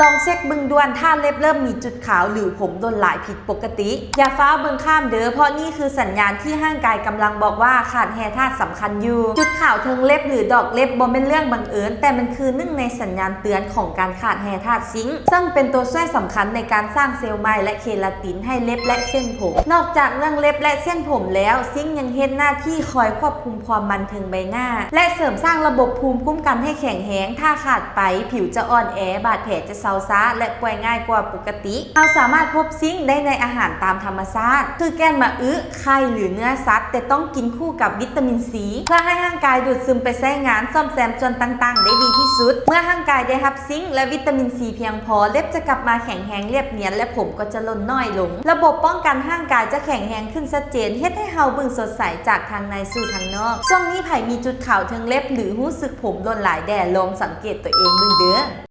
ລອງເຊັກເບິ່ງດ່ວນ ຖ້າເລັບເລີ່ມມີຈຸດຂາວ ຫຼື ຜົມຫຼົ່ນຫຼາຍຜິດປົກກະຕິ. ຢ່າຟ້າວເບິ່ງຂ້າມເດີ້ ເພາະນີ້ຄືສັນຍານທີ່ຮ່າງກາຍກຳລັງບອກວ່າຂາດແຮ່ທາດສຳຄັນຢູ່. ຈຸດຂາວເທິງເລັບ ຫຼື ດອກເລັບ ບໍ່ແມ່ນເລື່ອງບັງເອີນ, ແຕ່ມັນຄືໜຶ່ງໃນສັນຍານເຕືອນຂອງການຂາດແຮ່ທາດຊິງ, ເຊິ່ງເປັນຕົວຊ່ວຍສຳຄັນໃນການສ້າງເຊວໃໝ່ ແລະ ເຄລາຕິນໃຫ້ເລັບ ແລະ ເສັ້ນຜົມ. ນອກຈາກເລື່ອງເລັບ ແລະ ເສັ້ນຜົມແລ້ວ, ຊິງຍັງເຮັດໜ້າທີ່ຄອຍຄວບຄຸມຄວາມມັນເທິງໃບໜ້າ ແລະ ເສີມສ້າງລະບົບພູມຄຸ້ມກັນໃຫ້ແຂງແຮງ. ຖ້າຂາດໄປ, ຜິວຈະອ່ອນແອ, ບາດແຜຈະເຊົາຊ້າ ແລະ ປ່ວຍງ່າຍກວ່າປົກກະຕິ. ເຮົາສາມາດພົບຊິງໄດ້ໃນອາຫານຕາມທຳມະຊາດ, ຄືແກ່ນໝາກອຶ, ໄຂ່ ຫຼື ເນື້ອສັດ, ແຕ່ຕ້ອງກິນຄູ່ກັບວິຕາມິນຊີ ເພື່ອໃຫ້ຮ່າງກາຍດູດຊຶມໄປໃຊ້ງານ, ສ້ອມແຊມສ່ວນຕ່າງໆໄດ້ດີທີ່ສຸດ. ເມື່ອຮ່າງກາຍໄດ້ຮັບຊິງ ແລະ ວິຕາມິນຊີພຽງພໍ, ເລັບຈະກັບມາແຂງແຮງ, ລຽບນຽນ ແລະ ຜົມກໍຈະຫຼົ່ນນ້ອຍລົງ. ລະບົບປ້ອງກັນຮ່າງກາຍຈະແຂງແຮງຂຶ້ນຊັດເຈນ, ເຮັດໃຫ້ເຮົາເບິ່ງສົດໃສຈາກທາງໃນສູ່ທາງນອກ. ຊ່ວງນີ້ໃຜມີຈຸດຂາວເທິງເລັບ ຫຼື ຮູ້ສຶກຜົມຫຼົ່ນຫຼາຍແດ່, ລອງສັງເກດຕົວເອງເບິ່ງເດີ້.